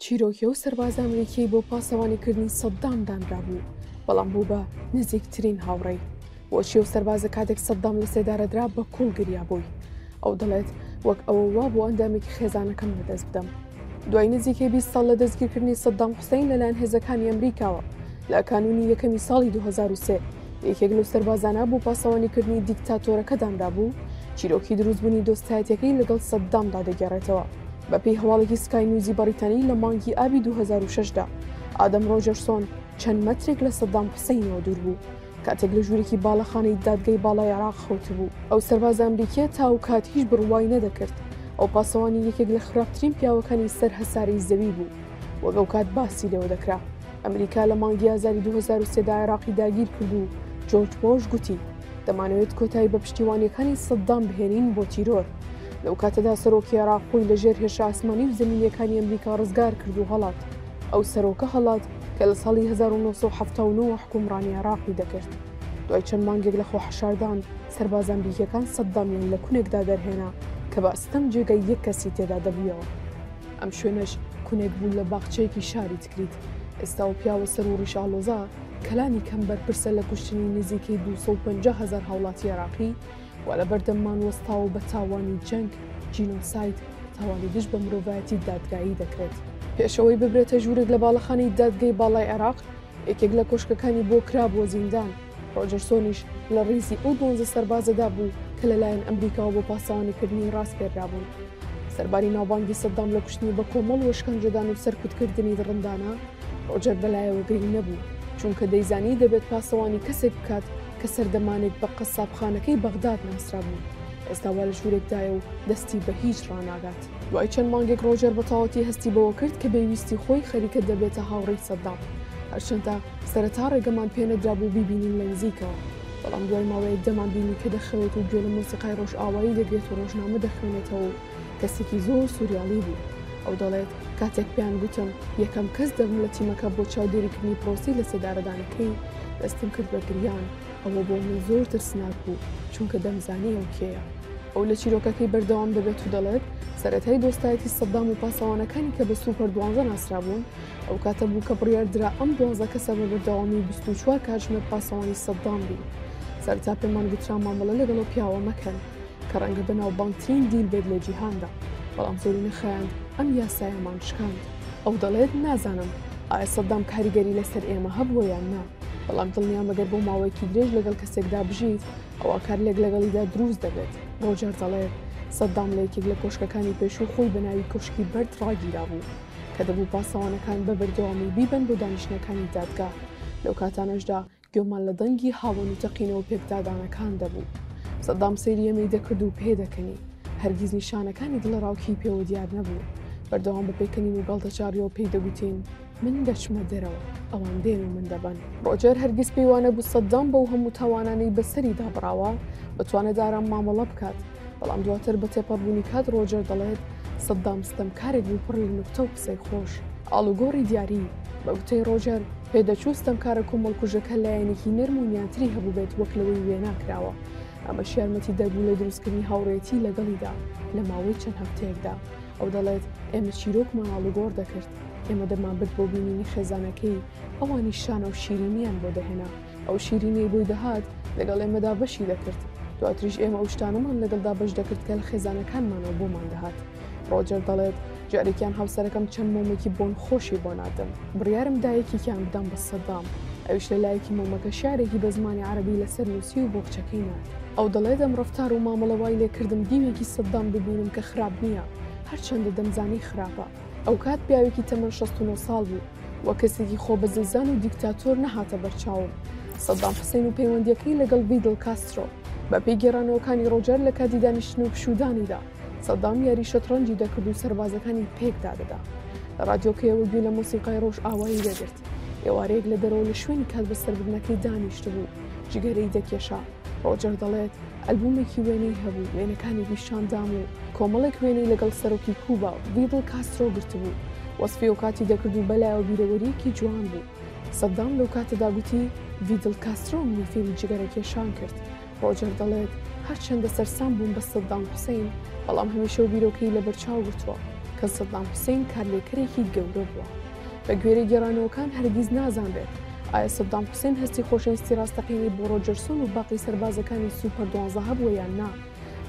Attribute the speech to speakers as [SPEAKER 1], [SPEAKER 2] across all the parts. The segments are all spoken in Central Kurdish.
[SPEAKER 1] چیرۆکی ئەو سەربازە ئەمریکیەی بۆ پاسەوانیکردنی سەددام دانرابوو، بەڵام بوو بە نزیکترین هاوڕێی. بۆچی ئەو سەربازە کاتێک سەددام لە سێدارەدرا بە کوڵ گریا بۆی؟ ئەو دەڵێت، وەک ئەوە وابوو ئەندامێکی خێزانەکەم لەدەست بدەم. دوای نزیکەی 20 ساڵ لە دەستگیرکردنی سەددام حوسەین لەلایەن هێزەکانی ئەمریکاوە لە کانوونی یەکەمی ساڵی 2003، یەکێک لەو سەربازانە بۆ پاسەوانیکردنی دیکتاتۆرەکە دانرابوو، چیرۆکی دروستبوونی دۆستایەتیەکەی لەگەڵ سەددامدا دەگێڕێتەوە. بەپێی هەواڵێکی سکای نیوزی بەڕیتانی لە مانگی ئابی 2006 دا ئادەم ڕۆجەرسۆن چەند مەترێک لە سەدام حوسەینەوە دوور بوو کاتێک لە ژوورێکی باڵەخانەی دادگەی باڵای عێراق خەوتبوو. ئەو سەربازە ئەمریکییە تا ئەو کات هیچ بڕوای نەدەکرد ئەو پاسەوانی یەکێک لە خراپترین پیاوەکانی سەر هەسارەی زەوی بوو وەک ئەو کات باسی لێوە دەکرا. ئەمریکا لە مانگی ئازاری 2003 دا عێراقی داگیر کرد و جۆرج بۆش گوتی دەمانەوێت کۆتایی بە پشتیوانیەکانی سەدام بهێنین بۆ تیرۆر. لەو کاتەدا سەرۆکی عێراق خۆی لە ژێر هێرشە ئاسمانی و زەمینیەکانی ئەمریکا ڕزگار کرد و هەڵات. ئەو سەرۆکە هەڵات کە لە ساڵی 1970 حوکمڕانی عێراقی دەکرد. دوای چەند مانگێک لە خۆحەشاردان، سەربازە ئەمریکیەکان سەدامیان لە کونێکدا دەرهێنا کە بە ئەستەم جێگای یەک کەسی تێدا دەبوویەوە. ئەم شوێنەش کونێک بوو لە باخچەیەکی شاری تکریت. ئێستا ئەو پیاوە سەر و ڕیش ئاڵۆزە کە لانی کەم بەرپرسە لە کوشتنی نزیکەی 250 هەزار هاوڵاتی عێراقی وا لە بەردەممان وەستاوە و بە تاوانی جەنگ، جینۆساید، تاوانی دژ بە مرۆڤایەتی دادگایی دەکرێت. پێش ئەوەی ببرێتە ژوورێک لە باڵەخانەی دادگەی باڵای عێراق، یەکێک لە کۆشکەکانی بۆ کرابووە زیندان. ڕۆجەرسۆنیش لە ڕیزی ئەو دوانزە سەربازەدا بوو کە لەلایەن ئەمریکاوە بۆ پاسەوانیکردنی ڕاسپێررابوون. سەرباری ناوبانگی سەدام لە کوشتنی بەکۆمەڵ و ئەشکەنجەدان و سەرکوتکردنی دڕندانە، ڕۆجەر بەلایەوە گرنگ نەبوو، چونکە دەیزانی دەبێت پاسەوانی کەسێک بکات کە سەردەمانێک بە قەسابخانەکەی بەغداد ناسرابوو، ئێستا وا لە ژوورێکدایە و دەستی بە هیچ ڕاناگات. دوای چەند مانگێک ڕۆجەر بە تەواوەتی هەستی بەوە کرد کە بێ ویستی خۆی خەریکە دەبێتە هاوڕێی سەدام، هەرچەندە سەرەتا ڕێگەمان پێنەدرابوو بیبینین لە نزیکەوە، بەڵام دوای ماوەیەک دەمانبینی کە دەخەوێت و گوێ لە مۆسیقای ڕۆژئاوایی دەگرێت و ڕۆژنامە دەخوێنێتەوە و کەسێکی زۆر سوریالی بوو. ئەو دەڵێت، کاتێک پێیان گوتم یەکەم کەس دەبم لە تیمەکە بۆ چاودێریکردنی پرۆسەی لەسێدارەدانەکەی، دەستم کرد بە گریان، ئەوە بۆ من زۆر ترسناک بوو، چونکە دەمزانی ئەو کێیە. ئەو لە چیرۆکەکەی بەردەوام دەبێت و دەڵێت، سەرەتای دۆستایەتی سەدام و پاسەوانەکانی کە بە سوپەر دوانزە ناسرابوون، ئەو کاتە بوو کە بڕیار درا ئەم 12 کەسە بە بەردەوامی 24 کاتژمێر پاسەوانی سەدام بین. سەرەتا پێمان گوترا مامەڵە لەگەڵ ئەو پیاوە مەکەن، کە ڕەنگە بەناوبانگترین دیل بێت لە جیهاندا، بەڵام زۆری نەخایاند ئەم یاسایەمان شکاند. ئەو دەڵێت، نازانم ئایا سەدام کاریگەری لەسەر ئێمە هەبووە یان نا، بەڵام دڵنیام ئەگەر بۆ ماوەیەکی درێژ لەگەڵ کەسێکدا بژیت، ئەوا کارلێک لەگەڵیدا دروست دەبێت. ڕۆجەر دەڵێت، سەدام لە یەکێک لە کۆشکەکانی پێشوو خۆی بە ناوی کۆشکی بەرد ڕاگیرابوو، کە دەبوو پاسەوانەکان بە بەردەوامی بیبەن بۆ دانیشتنەکانی دادگا، لەو کاتانەشدا گوێمان لە دەنگی هاوەن و تەقینەوە پێکدادانەکان دەبوو. سەدام سەیری ئێمەی دەکرد و پێدەکەنی. هەرگیز نیشانەکانی دڵەڕاوکێی پێوە دیار نەبوو. بەردەوام بە پێکەنین و گاڵتەجاڕیەوە پێی دەگوتین، من دەچمە دەرەوە، ئەوان دێن و من دەبەن. ڕۆجەر هەرگیز پێی وانەبوو سەدام بەو هەموو تاوانانەی بەسەریدا بڕاوە، بتوانێت ئارام مامەڵە بکات. بەڵام دواتر بە تێپەڕبوونی کات ڕۆجەر دەڵێت، سەدام ستەمکارێک بوو پڕ لە نوکتە و قسەی خۆش. ئاڵوگۆڕی دیاری، بە گوتەی ڕۆجەر، پێدەچوو ستەمکارە کۆمەڵکوژەکە لایەنێکی نەرم و نیانتری هەبووبێت وەک لەوەی وێنا کراوە. ئەمەش یارمەتیدەر بوو لە دروستکردنی هاوڕێیەتی لەگەڵیدا لە ماوەی چەند هەفتەیەکدا. ئەو دەڵێت، ئێمە چیرۆکمان ئاڵوگۆڕ دەکرد. ئێمە دەمانبرد بۆ بینینی خێزانەکەی، ئەوانیش شانە و شیرینییان بۆ دەهێنا. ئەو شیرینیەی بۆی دەهات لەگەڵ ئێمەدا بەشی دەکرد. دواتریش ئێمە ئەو شتانەمان لەگەڵدا بەش دەکرد کە لە خێزانەکانمانەوە بۆمان دەهات. ڕۆجەر دەڵێت، جارێکیان هاوسەرەکەم چەند مۆمێکی بۆن خۆشی بۆ ناردم. بڕیارم دا یەکێکیان بدەم بە سەدام. ئەویش لە لایەکی مۆمەکە شیعرێکی بە زمانی عەرەبی لەسەر نووسی و بۆ کچەکەی نارد. ئەو دەڵێت، ئەم ڕەفتار و مامەڵە وای لێکردم دیوێکی سەدام ببینم کە خراپ نییە، هەرچەندە دەمزانی خراپە. ئەوکات پیاوێکی تەمەن 69 ساڵ بوو. وەک کەسێکی خۆبەزلزان و دیکتاتۆر نەهاتە بەرچاوم. سەدام حوسەین و پەیوەندییەکەی لەگەڵ ڤیدڵ کاسترۆ. بەپێی گێڕانەوەکانی ڕۆجەر لە کاتی دانیشتن و پشوودانیدا، سەدام یاری شەتڕەنجی دەکرد و سەربازەکانی پێکدادەدا. لە ڕادیۆکەیەوە گوێی لە مۆسیقای ڕۆژئاوایی دەگرت. ئێوارەیەک لە دەرەوە لە شوێنی کات بەسەربردنەکەی دانیشتبوو، جگەرەی دەکێشا. ڕۆجەر دەڵێت، ئەلبومێکی وێنەی هەبوو، وێنەکانی پیشان دام و کۆمەڵێک وێنەی لەگەڵ سەرۆکی کوبا، ڤیدڵ کاسترۆ گرتبوو. وەسفی ئەوکاتی دەکرد و بەلایەوە بیرەوەرییەکی جوان بوو. سەدام لەو کاتەدا گوتی، ڤیدڵ کاسترۆ منی فێری جگەرەکێشان کرد. ڕۆجەر دەڵێت، هەرچەندە سەرسام بووم بە سەدام حوسەین، بەڵام هەمیشە ئەو بیرۆکەی لەبەرچاو گرتووە. کە سەدام حوسەین کارلێکەرێکی گەورە بووە. بە گوێرەی گێڕانەوەکان هەرگیز نازانرێت ئایا سەدام حوسێن هەستی خۆشەویستی ڕاستەقینەی بۆ ڕۆجەرسۆن و باقی سەربازەکانی سوپەر دوانزە هەبووە یان نا،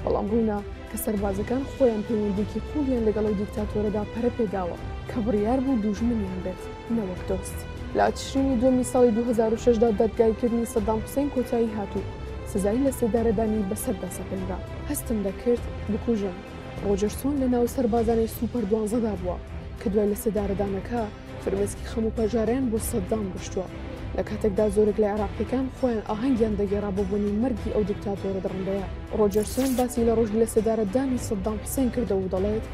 [SPEAKER 1] بەڵام ڕوونە کە سەربازەکان خۆیان پەیوەندییەکی قووڵیان لەگەڵ ئەو دیکتاتۆرەدا پەرە پێداوە کە بڕیار بوو دووژمنیان بێت نەوەک دۆست. لە تشرینی دووەمی ساڵی 2006 دا دادگاییکردنی سەدام حوسەین کۆتایی هات و سزای لەسێدارەدانی بەسەردا سەپێنرا. هەستم دەکرد بکوژم. ڕۆجەرسۆن لە ناو سەربازانی سوپەر دوانزەدا بووە کە دوای لەسێدارەدانەکە فرمێسکی خەم و پەژارەیان بۆ سەدام ڕشتووە، لە کاتێکدا زۆرێک لە عێراقییەکان خۆیان ئاهەنگیان دەگێڕا بۆ بۆنەی مەرگی ئەو دیکتاتۆرە دڕندەیە. ڕۆجەرسۆن باسی لە ڕۆژی لەسێدارەدانی سەدام حوسێن کردەوە و دەڵێت،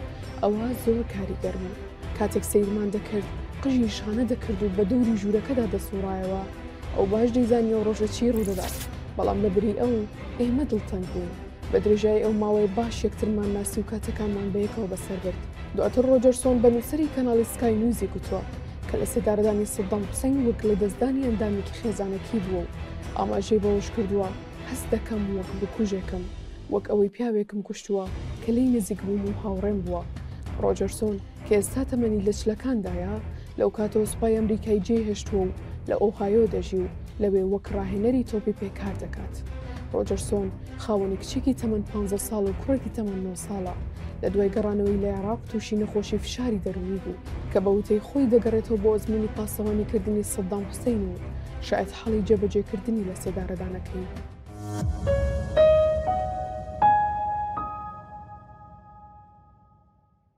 [SPEAKER 1] ئەوە زۆر کاریگەر بوو. کاتێک سەیرمان دەکرد، قژی شانە دەکرد و بە دەوری ژوورەکەدا دەسووڕایەوە. ئەو باش دەیزانی ئەو ڕۆژە چی ڕوودەدات، بەڵام لەبری ئەو، ئێمە دڵتەنگ بووین. بە درێژایی ئەو ماوەیە باش یەکترمان ناسی و کاتەکانمان بەیەکەوە بەسەر برد. دواتر ڕۆجەرسۆن بە نووسەری کەناڵی سکای نیوزی گوتووە کە لەسێدارەدانی سەدام حوسەین وەک لەدەستدانی ئەندامێکی خێزانەکەی بووە و ئاماژەی بەوەشکردووە، هەست دەکەم وەک بکوژێکم، وەک ئەوەی پیاوێکم کوشتووە کە لێی نزیک بووم و هاوڕێم بووە. ڕۆجەرسۆن کە ئێستا تەمەنی لە چلەکاندایە، لەو کاتەوە سوپای ئەمریکای جێهێشتووە و لە ئۆهایۆ دەژی و لەوێ وەک ڕاهێنەری تۆپی پێ کار دەکات. ڕۆجەرسۆن خاوەنی کچێکی تەمەن پانزە ساڵ و کوڕێکی تەمەن نۆ ساڵە، لە دوای گەڕانەوەی لە عێراق تووشی نەخۆشی فشاری دەروونی بوو، کە بە وتەی خۆی دەگەڕێتەوە بۆ ئەزموونی پاسەوانیکردنی سەدام حوسەین و شایەتحاڵی جێبەجێکردنی لەسێدارەدانەکەی.